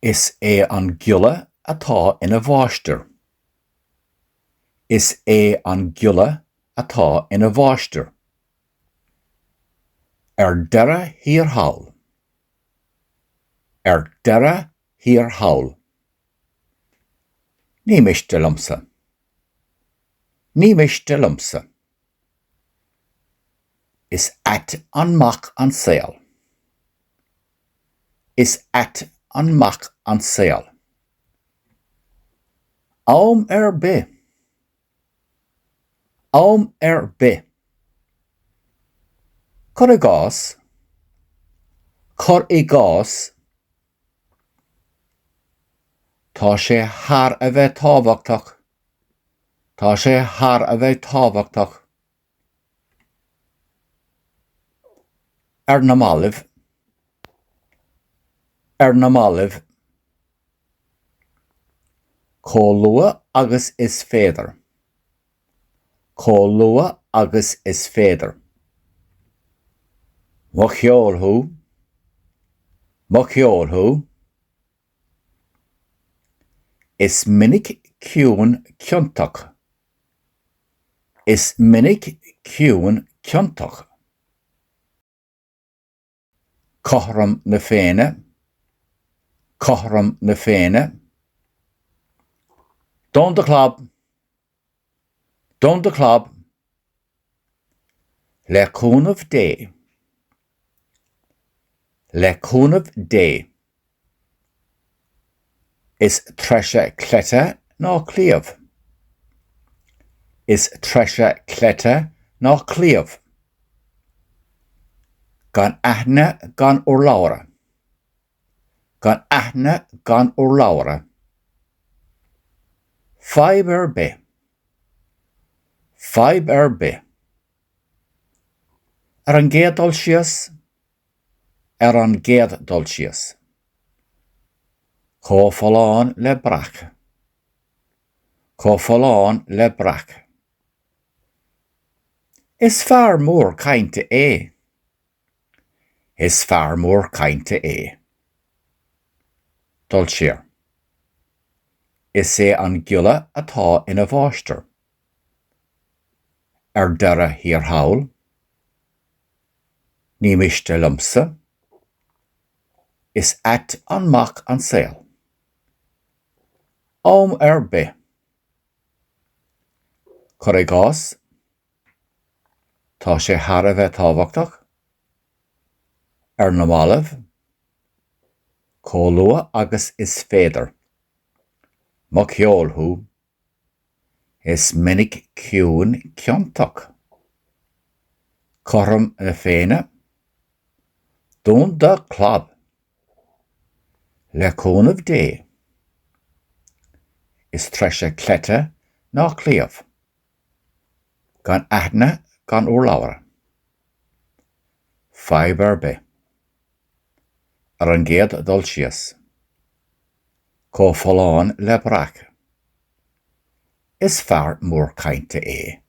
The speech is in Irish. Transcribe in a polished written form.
Is é an giolla atá ina mháistir. Is é an giolla atá ina mháistir. Ar deireadh thiar thall. Ar deireadh thiar thall. Ní miste liomsa. Ní miste liomsa. Is ait an mac an saol. Is ait an mac an saol. Am ar bith. Am ar bith. Cuir i gcás. Cuir i gcás. Tá sé thar a bheith tábhachtach. Tá sé thar a bheith tábhachtach. Ar na mallaibh. Ar na mallaibh. Chomh luath agus is féidir. Chomh luath agus is féidir. Mo cheol thú. Mo cheol thú. Is minic ciúin ciontach. Is minic ciúin ciontach. Cothrom na Féinne, Cothrom na Féinne. Dún do chlab! Dún do chlab! Le cúnamh Dé. Le cúnamh Dé. Is treise cleite ná claíomh. Is treise cleite ná claíomh. Gan aithne gan urlabhra. Gan aithne gan urlabhra. Fadhb ar bith. Fadhb ar bith. Ar an gcéad dul síos, Ar an gcéad dul síos. Chomh folláin le breac. Chomh folláin le breac. Is fear mór cainte é. Is fear mór cainte é. Dul siar. Is é an giolla atá ina mháistir. Ar deireadh thiar thall. Ní miste liomsa. Is ait an mac an saol. Am ar bith. Cuir i gcás. Tá sé thar a bheith tábhachtach. Ar na mallaibh. Chomh luath agus is féidir. Mo cheol thú. Is minic ciúin ciontach. Cothrom na Féinne. Dún do chlab. Le cúnamh Dé. Is treise cleite ná claíomh. Gan aithne gan urlabhra. Fadhb ar bith. Ar an gcéad dul síos. Chomh folláin le breac. Is fear mór cainte é.